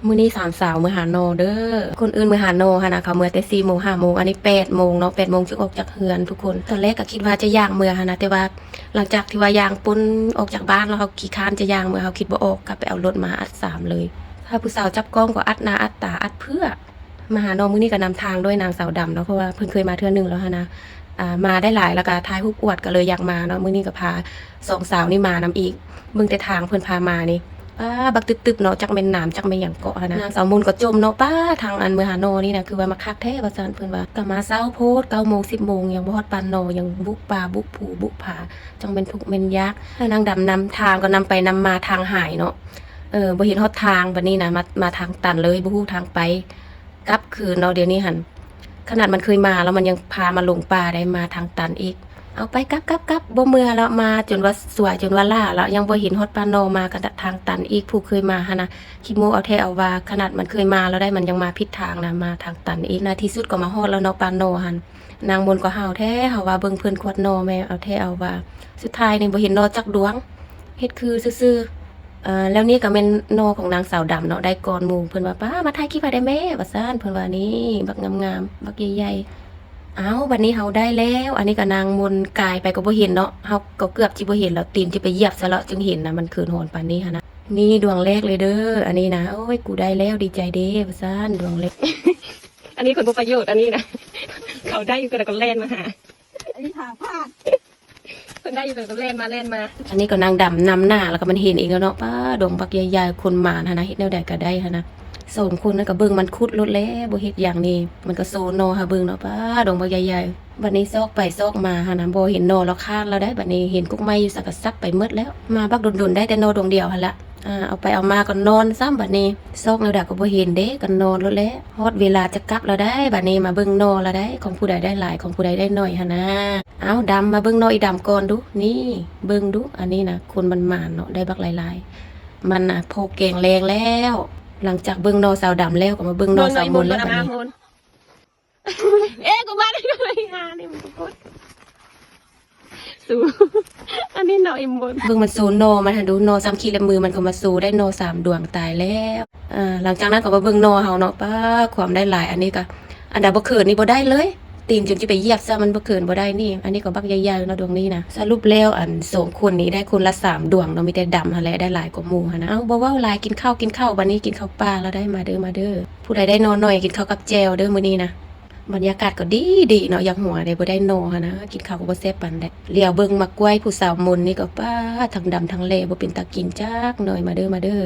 ມື້ນີ້ສາມສາວເມືອຫາໜໍ່ເດີ. ຄົນອື່ນເມືອຫາໜໍ່ຫັ້ນນະ ເຂົາເມືອແຕ່ສີ່ໂມງ ຫ້າໂມງ ອັນນີ້ແປດໂມງເນາະ ແປດໂມງຈຶ່ງອອກຈາກເຮືອນທຸກຄົນ. ຕອນແລກກໍຄິດວ່າຈະຍ່າງເມືອຫັ້ນນະ ແຕ່ວ່າຫຼັງຈາກທີ່ວ່າຍ່າງປົນອອກຈາກບ້ານແລ້ວ ເຮົາຂີ້ຄ້ານຈະຍ່າງເມືອ ເຮົາຄິດບໍ່ອອກ ກັບໄປເອົາລົດມາອັດສາມເລີຍ. ຖ້າຜູ້ສາວຈັບກ້ອງກໍອັດໜ້າອັດຕາ ອັດເພື່ອ ມາຫາໜໍ່ມື້ນີ້ກໍນຳທາງໂດຍນາງສາວດຳເນາະ ເພາະວ່າເພິ່ນເຄີຍມາເທື່ອໜຶ່ງແລ້ວຫັ້ນນະ ອ່າ ມາໄດ້ຫຼາຍ ແລ້ວກໍຖ່າຍຮູບອວດ ກໍເລີຍຢາກມາເນາະ. ມື້ນີ້ກໍພາສອງສາວນີ້ມານຳອີກ ເບິ່ງແຕ່ທາງເພິ່ນພາມານີ້ ປ້າ ບັກຕຶບໆເນາະ ຈັກແມ່ນໜາມ ຈັກແມ່ນຫຍັງເກາະຫັ້ນນະ. ນາງສາວມົນກໍຈົ່ມເນາະ ປ້າ ທາງອັນເມືອຫາໜໍ່ນີ້ນະ ຄືວ່າມາຄັກແທ້ວ່າຊັ້ນ ເພິ່ນວ່າ. ກໍມາເຊົ້າໂພດ ເກົ້າໂມງ ສິບໂມງ ຍັງບໍ່ຮອດປານໜໍ່ ຍັງບຸປ່າບຸພູບຸຜາ ຈັ່ງແມ່ນທຸກແມ່ນຍາກ. ແລ້ວນາງດຳນຳທາງ ກໍນຳໄປນຳມາ ທາງຫາຍເນາະ ເອີ ບໍ່ເຫັນຮອດທາງ. ບັດນີ້ນະ ມາ ມາທາງຕັນເລີຍ ບໍ່ຮູ້ທາງໄປ. ກັບຄືນເນາະ ດຽວນີ້ຫັ້ນ ຂະໜາດມັນເຄີຍມາແລ້ວ ມັນຍັງພາມາຫຼົງປ່າໄດ້ ມາທາງຕັນອີກ. ເອົາໄປ ກັບ ກັບ ກັບ ບໍ່ເມືອແລ້ວ ມາຈົນວ່າສວຍ ຈົນວ່າຫຼ້າແລ້ວ ຍັງບໍ່ເຫັນຮອດປານໜໍ່ ມາກໍທາງຕັນອີກ. ຜູ້ເຄີຍມາຫັ້ນນະ ຂີ້ໂມ້ເອົາແທ້ເອົາວ່າ ຂະໜາດມັນເຄີຍມາແລ້ວໄດ໋ ມັນຍັງມາຜິດທາງນະ ມາທາງຕັນອີກ. ໃນທີ່ສຸດກໍມາຮອດແລ້ວເນາະ ປານໜໍ່ຫັ້ນ. ນາງມົນກໍຫ້າວແທ້ ເຮົາວ່າເບິ່ງເພິ່ນຂວດໜໍ່ແມ່ ເອົາແທ້ເອົາວ່າ. ສຸດທ້າຍນີ້ບໍ່ເຫັນໜໍ່ຈັກດວງ ເຮັດຄືຊື່ໆ. ເອີ ແລ້ວນີ້ກໍແມ່ນໜໍ່ຂອງນາງສາວດຳເນາະ ໄດ້ກ່ອນໝູ່. ເພິ່ນວ່າ ປ້າ ມາຖ່າຍຄລິບໃຫ້ໄດ້ແມ່ ວ່າຊັ້ນ ເພິ່ນວ່າ. ນີ້ ບັກງາມໆ ບັກໃຫຍ່ໆ. ເອົ້າ ບັດນີ້ເຮົາໄດ້ແລ້ວ. ອັນນີ້ກໍນາງມົນກາຍໄປກໍບໍ່ເຫັນເນາະ ເຮົາກໍເກືອບຊິບໍ່ເຫັນແລ້ວ ຕີນຊິໄປຢຽບຊະເລາະ ຈຶ່ງເຫັນນະ ມັນເຂີນຫອນປານນີ້ຫັ້ນນະ. ນີ້ດວງແລກເລີຍເດີ ອັນນີ້ນະ. ໂອ້ຍ ກູໄດ້ແລ້ວ ດີໃຈເດ້ ວ່າຊັ້ນ ດວງແລກ. ອັນນີ້ຄົນບໍ່ປະໂຫຍດ ອັນນີ້ນະ ເຂົາໄດ້ຢູ່ກໍແລ່ນມາຫາ ອັນນີ້ຫາພາດ ເພິ່ນໄດ້ຢູ່ເພິ່ນກໍແລ່ນມາແລ່ນມາ. ອັນນີ້ກໍນາງດຳນຳໜ້າ ແລ້ວກໍມັນເຫັນເອງແລ້ວເນາະ. ປ້າ ດວງບັກໃຫຍ່ໆ ຄົນໝານຫັ້ນນະ ເຮັດແນວໃດກໍໄດ້ຫັ້ນນະ. ສອງຄົນນັ້ນກໍເບິ່ງມັນຂຸດໂລດແຫຼະ ບໍ່ເຮັດຫຍັງນີ້ ມັນກໍໂຊໜໍ່ໃຫ້ເບິ່ງເນາະ. ປ້າ ດວງບັກໃຫຍ່ໆ. ບັດນີ້ຊອກໄປຊອກມາຫັ້ນນະ ບໍ່ເຫັນໜໍ່ແລ້ວ ຄ້ານແລ້ວໄດ໋. ບັດນີ້ເຫັນກົກໄມ້ຢູ່ໃສກໍສັບໄປໝົດແລ້ວ. ມາບັກດົນໆ ໄດ້ແຕ່ໜໍ່ດວງດຽວຫັ້ນລະ. ອາ ເອົາໄປເອົາມາກໍນອນຊ້ຳບັດນີ້. ຊອກແນວໃດກໍບໍ່ເຫັນເດ້ ກໍນອນໂລດແຫຼະ. ຮອດເວລາຈະກັບແລ້ວໄດ໋ ບັດນີ້ ມາເບິ່ງໜໍ່ແລ້ວໄດ໋ ຂອງຜູ້ໃດໄດ້ຫຼາຍ ຂອງຜູ້ໃດໄດ້ໜ້ອຍຫັ້ນນະ. ເອົ້າ ດຳ ມາເບິ່ງໜໍ່ອີດຳກ່ອນດູ. ນີ້ ເບິ່ງດູ ອັນນີ້ນະ ຄົນມັນໝານເນາະ ໄດ້ບັກຫຼາຍໆ. ມັນນະພໍແກງແລງແລ້ວ. ຫຼັງຈາກເບິ່ງໜໍ່ສາວດຳແລ້ວ ກໍມາເບິ່ງໜໍ່ສາວມົນແລ້ວບັດນີ້. ເອະ ກູມາໄດ້ຫານີ້ມັນໂຄດ ສູ ອັນນີ້ໜໍ່ອີ່ມົນ. ເບິ່ງມັນໂຊໜໍ່ມັນຫັ້ນດູ ໜໍ່ຊ້ຳຂີ້ເລັບມື ມັນກໍມາໂຊໄດ້ໜໍ່ສາມດວງ ຕາຍແລ້ວ. ອ່າ ຫຼັງຈາກນັ້ນກໍມາເບິ່ງໜໍ່ເຮົາເນາະ. ປ້າ ຄວາມໄດ້ຫຼາຍ ອັນນີ້ກໍ ອັນໃດບໍ່ເຂີນນີ້ບໍ່ໄດ້ເລີຍ ຕີນຈົນຊິໄປຢຽບຊະ ມັນບໍ່ເຂີນບໍ່ໄດ້ນີ້. ອັນນີ້ກໍບັກໃຫຍ່ໆເນາະ ດວງນີ້ນະ. ສະຫຼຸບແລ້ວ ອັນສອງຄົນນີ້ໄດ້ຄົນລະສາມດວງເນາະ ມີແຕ່ດຳຫັ້ນແຫຼະໄດ້ຫຼາຍກວ່າໝູ່ຫັ້ນນະ. ເອົ້າ ບໍ່ເວົ້າຫຼາຍ ກິນເຂົ້າ ກິນເຂົ້າ ບັດນີ້ກິນເຂົ້າປ່າແລ້ວໄດ໋. ມາເດີ ມາເດີ ຜູ້ໃດໄດ້ໜໍ່ໜ້ອຍ ກິນເຂົ້າກັບແຈ່ວເດີມື້ນີ້ນະ. ບັນຍາກາດກໍດີດີເນາະ ຢາກຫົວເດ້ ບໍ່ໄດ້ໜໍ່ຫັ້ນນະ ກິນເຂົ້າກໍບໍ່ແຊບປານໃດ. ຫຼຽວເບິ່ງໝາກກ້ວຍຜູ້ສາວມົນນີ້ກໍ ປ້າ ທັງດຳທັງແຫຼ ບໍ່ເປັນຕາກິນຈັກໜ້ອຍ. ມາເດີ ມາເດີ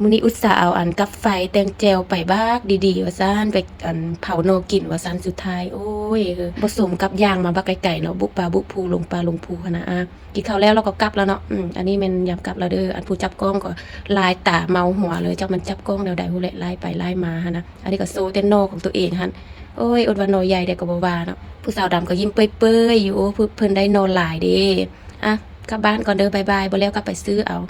ມື້ນີ້ອຸດສ່າເອົາອັນກັບໄຟແຕ່ງແຈ່ວໄປບັກດີໆ ວ່າຊັ້ນ ໄປອັນເຜົາໜໍ່ກິນ ວ່າຊັ້ນ. ສຸດທ້າຍ ໂອ້ຍ ບໍ່ສົມກັບຍ່າງມາບັກໄກໆເນາະ ບຸປ່າບຸພູ ຫຼົງປ່າຫຼົງພູຫັ້ນນະ. ອາ ກິນເຂົ້າແລ້ວ ເຮົາກໍກັບແລ້ວເນາະ. ອືມ ອັນນີ້ແມ່ນຍາມກັບແລ້ວເດີ. ອັນຜູ້ຈັບກ້ອງກໍລາຍຕາເມົາຫົວເລີຍ ຈັກມັນຈັບກ້ອງແນວໃດຮູ້ແຫຼະ ລາຍໄປລາຍມາຫັ້ນນະ. ອັນນີ້ກໍໂຊແຕ່ໜໍ່ຂອງຕົວເອງຫັ້ນ. ໂອ້ຍ ອົດວ່າໜໍ່ໃຫຍ່ແດ່ກໍບໍ່ວ່າເນາະ. ຜູ້ສາວດຳກໍຍິ້ມເປີຍໆຢູ່. ໂອ້ ເພິ່ນໄດ້ໜໍ່ຫຼາຍເດ້. ອາ ກັບບ້ານກ່ອນເດີ ບາຍບາຍ ບໍ່ແລ້ວກໍໄປຊື້ເອົາ.